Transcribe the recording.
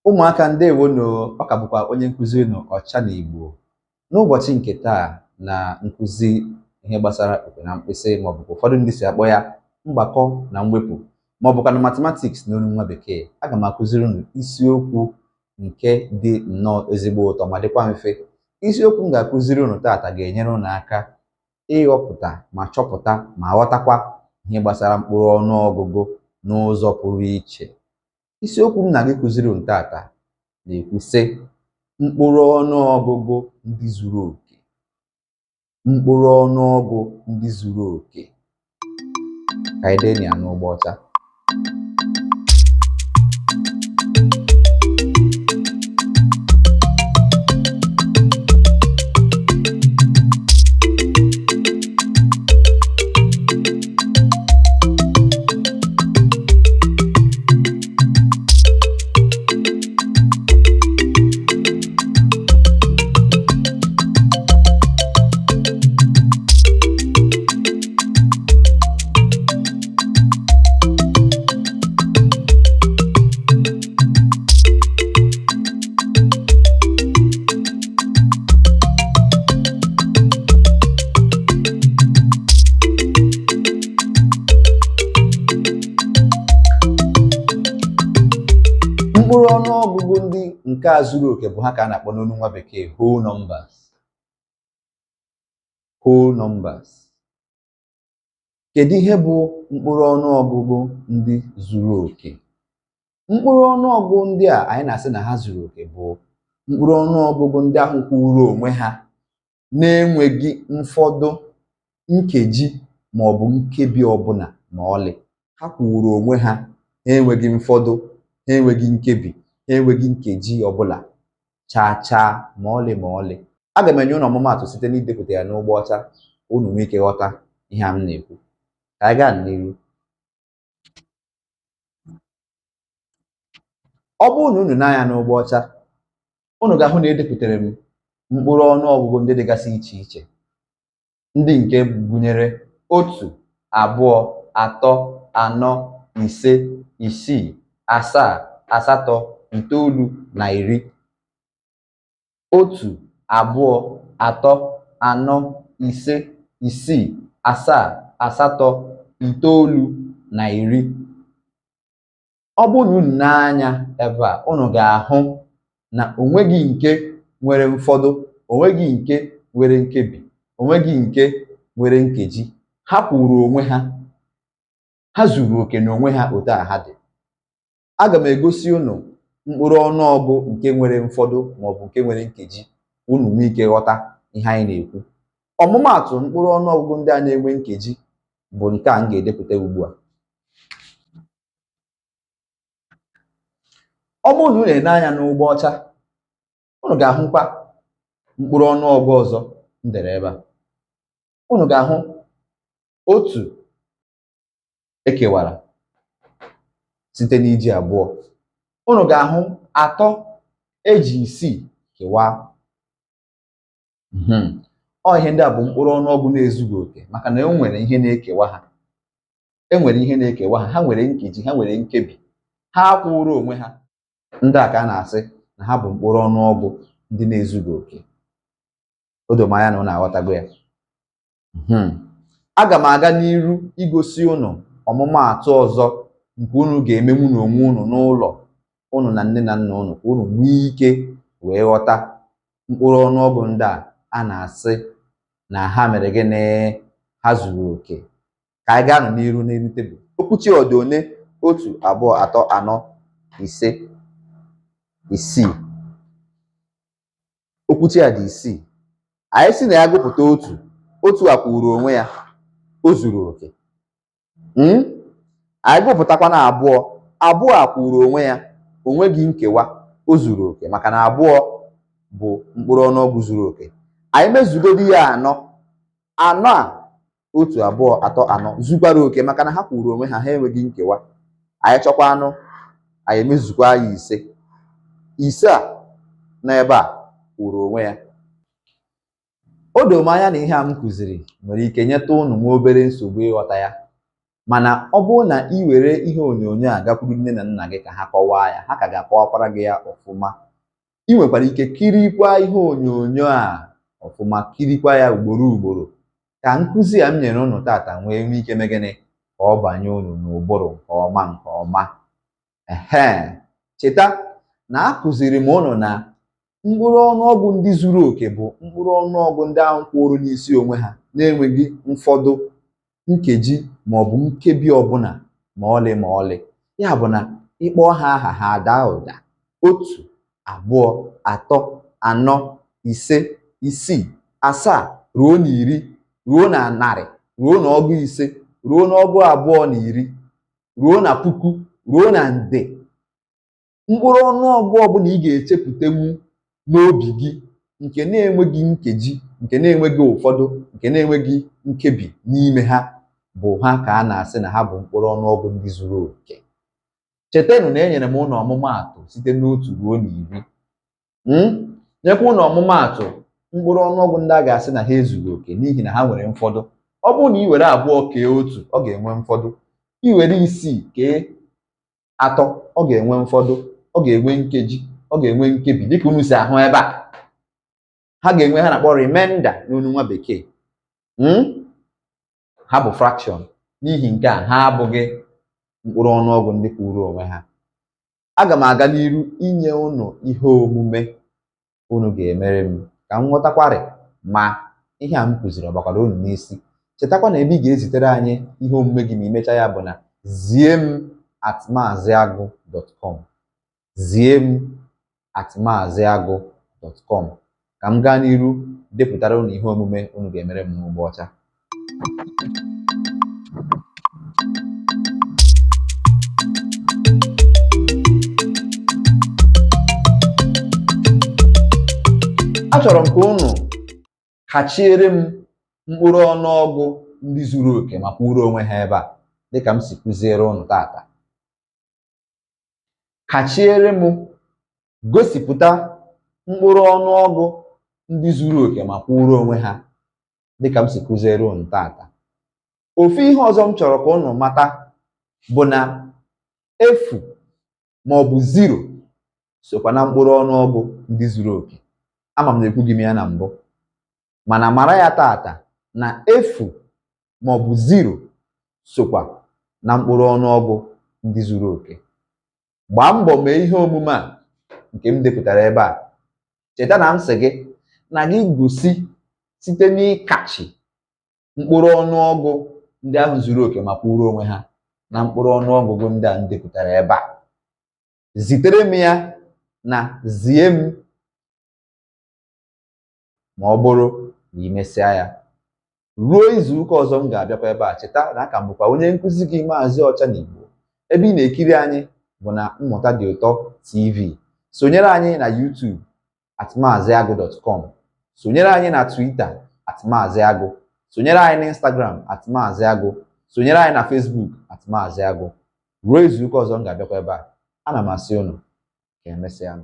Ụmụaka ndewonu. Ọ ka bụkwa onye nkụzi unu Ọchanigbo. N'ụbọchị nke taa na nkụzi ihe gbasara okwe na mkpịsị, maọbụ ka ụfọdụ ndị si akpọ ya mgbakọ na mwepụ, maọbụkwanụ mathematics n'olu nwa bekee, aga m akụziri unu isiokwu nke dị nnọọ ezigbo ụtọ ma dịkwa mfe. Isiokwu m ga-akụziri unu taata ga-enyere unu aka ịghọpụta ma chọpụta ma ghọtakwa ihe gbasara mkpụrụ ọnụọgụgụ n'ụzọ pụrụ iche. Isiokwu m na-aga ịkụziri unu taata na-ekwu sị, mkpụrụ ọnụọgụgụ ndị zuru oke. Mkpụrụ ọnụọgụ ndị zuru oke. Ka anyị dee ya n'ụgbọ ọcha. Mkpụrụ ọnụọgụgụ ndị nke a zuru oke bụ ha ka a na-akpọ n'olu nwa bekee whole numbers. Whole numbers. Kedu ihe bụ mkpụrụ ọnụọgụgụ ndị zuru oke? Mkpụrụ ọnụọgụgụ ndị a anyị na-asị na ha zuru oke bụ mkpụrụ ọnụọgụgụ ndị ahụ kwụụrụ onwe ha na-enweghị mfọdụ, nkeji ma ọ bụ nkebi ọbụla ma ọlị. Ha kwụụrụ onwe ha, ha enweghị mfọdụ, ha enweghị nkebi, ha enweghị nkeji ọbụla chaa chaa ma ọlị ma ọlị. Aga m enye unu ọmụmaatụ site n'idepụta ya n'ụgbọ ọcha ka unu nwee ike ghọta ihe a m na-ekwu. Ka anyị gaa n'ihu. Ọ bụrụ na unu nee anya n'ụgbọ ọcha, unu ga-ahụ na edepụtara m mkpụrụ ọnụọgụgụ ndị dịgasị iche iche, ndị nke gụnyere 1, 2, 3, 4, 5, 6, 7, 8, 9 na 10. 1, 2, 3, 4, 5, 6, 7, 8, 9 na 10. Ọ bụrụ na unu nee anya ebe a, unu ga-ahụ na o nweghị nke nwere mfọdụ, o nweghị nke nwere nkebi, o nweghị nke nwere nkeji. Ha kwụụrụ onwe ha, ha zuru oke n'onwe ha otu a ha dị. Aga m egosi unu mkpụrụ ọnụọgụ nke nwere mfọdụ maọbụ nke nwere nkeji ka unu nwee ike ghọta ihe anyị na-ekwu. Ọmụmaatụ mkpụrụ ọnụọgụgụ ndị a na-enwe nkeji bụ nke a m ga-edepụta ugbu a. Ọ bụrụ na unu ene anya n'ụgbọ ọcha, unu ga-ahụkwa mkpụrụ ọnụọgụ ọzọ m dere ebe a. Unu ga-ahụ 1 ekewara site n'iji 2. Unu ga-ahụ 3 eji 6 kewaa. Ọ ihe ndị a bụ mkpụrụ ọnụọgụ na-ezughị oke maka na e nwere ihe na-ekewa ha. E nwere ihe na-ekewa ha, ha nwere nkeji, ha nwere nkebi, ha akwụụrụ onwe ha. Ndị a ka a na-asị na ha bụ mkpụrụ ọnụọgụ ndị na-ezughị oke. O doro m anya na unu aghọtago ya. Aga m aga n'iru igosi unu ọmụmaatụ ọzọ nke unu ga-emenwu n'onwe unu n'ụlọ unu na nne na nna unu ka unu nwee ike wee ghọta mkpụrụ ọnụọgụ ndị a a na-asị na ha mere gịnị? Ha zuru oke. Ka anyị gaa n'iru n'elu tebụl. Okwuchi ọ dị one? 1, 2, 3, 4, 5, 6. Okwuchi a dị 6. Anyị si na ya gụpụta 1, 1 a kwụụrụ onwe ya, o zuru oke. Anyị gụpụtakwa na 2, 2 a kwụụrụ onwe ya, o nweghị nkewa, o zuru oke maka na 2 bụ mkpụrụ ọnụọgụ zuru oke. Anyị mezugodi ya 4, 4 a 1, 2, 3, 4 zukwara oke maka na ha kwụụrụ onwe ha, ha enweghị nkewa. Anyị chọkwa anụ, anyị emezukwa ya 5. 5 a n'ebe a kwụụrụ onwe ya. O doro m anya na ihe a m kụziri nwere ike nyetụ unu nwa obere nsogbu ịghọta ya, Mana ọ bụrụ na ị were ihe onyonyo a gakwuru nne na nna gị ka ha kọwaa ya, ha ka ga-akọwakwara gị ya ọfụma. Ị nwekwara ike kirikwa ihe onyonyo a ọfụma, kirikwa ya ugboro ugboro, ka nkụzi a m nyere unu tata nwee nwee ike mee gịnị? Ka ọ banye unu n'ụbụrụ nke ọma nke ọma. Ehe, cheta na akụziri m unu na mkpụrụ ọnụọgụ ndị zuru oke bụ mkpụrụ ọnụọgụ ndị ahụ kwụrụ n'isi onwe ha na-enweghị mfọdụ, nkeji maọbụ nkebi ọbụla ma ọlị ma ọlị. Ya bụ na ịkpọọ ha aha, ha adaa ụda: 1, 2, 3, 4, 5, 6, 7 ruo na 10, ruo na 100, ruo na 50, ruo na 20, ruo na 1000, ruo na nde. Mkpụrụ ọnụọgụ ọbụla ị ga-echepụtanwu n'obi gị nke na-enweghị nkeji, nke na-enweghị ụfọdụ, nke na-enweghị nkebi n'ime ha, bụ ha ka a na-asị na ha bụ mkpụrụ ọnụọgụ ndị zuru oke. Chetanụ na enyere m ụnụ ọmụmaatụ site n'otu ruo na 10, nyekwa ụnụ ọmụmaatụ mkpụrụ ọnụọgụ ndị a ga-asị na ha ezughị oke n'ihi na ha nwere mfọdụ. Ọ bụrụ na ị were 2 kee 1, ọ ga-enwe mfọdụ. Ị were 6 kee 3, ọ ga-enwe mfọdụ, ọ ga-enwe nkeji, ọ ga-enwe nkebi, dịka unu si ahụ ebe a. Ha ga-enwe ha na-akpọ remainder n'onu nwa bekee. Ha bụ fraction. N'ihi nke a, ha abụghị mkpụrụ ọnụọgụ ndị kwụrụ onwe ha. Aga m aga n'iru inye unu ihe omume unu ga-emere m ka m ghọtakwarị ma ihe a m kụziri ọ gbakwara unu n'isi. Chetakwa na ebe ị ga-ezitere anyị ihe omume gị ma imechaa ya bụ na zie m @maaziagu.com, zie m @maaziagu.com, ka m gaa n'iru depụtara unu ihe omume unu ga-emere m n'ugbo ọcha. Achọrọ m ka unu kachiere m mkpụrụ ọnụọgụ ndị zuru oke ma kwụrụ onwe ha ebe a, dịka m si kụziere unu tata. Kachiere m, gosipụta mkpụrụ ọnụọgụ ndị zuru oke ma kwụrụ onwe ha, dịka m si kụziere unu tata. Ofu ihe ọzọ m chọrọ ka unu mata bụ na efu ma ọ bụ 0 sokwa na mkpụrụ ọnụọgụ ndị zuru oke. Ama m na ekwughị m ya na mbụ, mana mara ya tata na efu ma ọ bụ 0 sokwa na mkpụrụ ọnụọgụ ndị zuru oke. Gbaa mbọ mee ihe omume a nke m depụtara ebe a. Cheta na m sị gị na gị gosi site n'ịkachi mkpụrụ ọnụọgụ ndị ahụ zuru oke ma kwụrụ onwe ha na mkpụrụ ọnụọgụgụ ndị a m depụtara ebe a. Zitere m ya na zie m ma ọ bụrụ na ị mesịa ya. Ruo izu ụka ọzọ m ga-abịakwa ebe a. Cheta na aka m bụkwa onye nkụzi gị, Maazị Ọchanigbo. Ebe ị na-ekiri anyị bụ na Mmụta Dị Ụtọ TV. Sonyere anyị na YouTube @maaziagu.com, sonyere anyị na Twitter @maaziagu, sonyere anyị na Instagram @maaziagu, sonyere anyị na Facebook @maaziagu. Ruo izu ụka ọzọ m ga-abịakwa ebe a, ana m asị unu ka emesịa.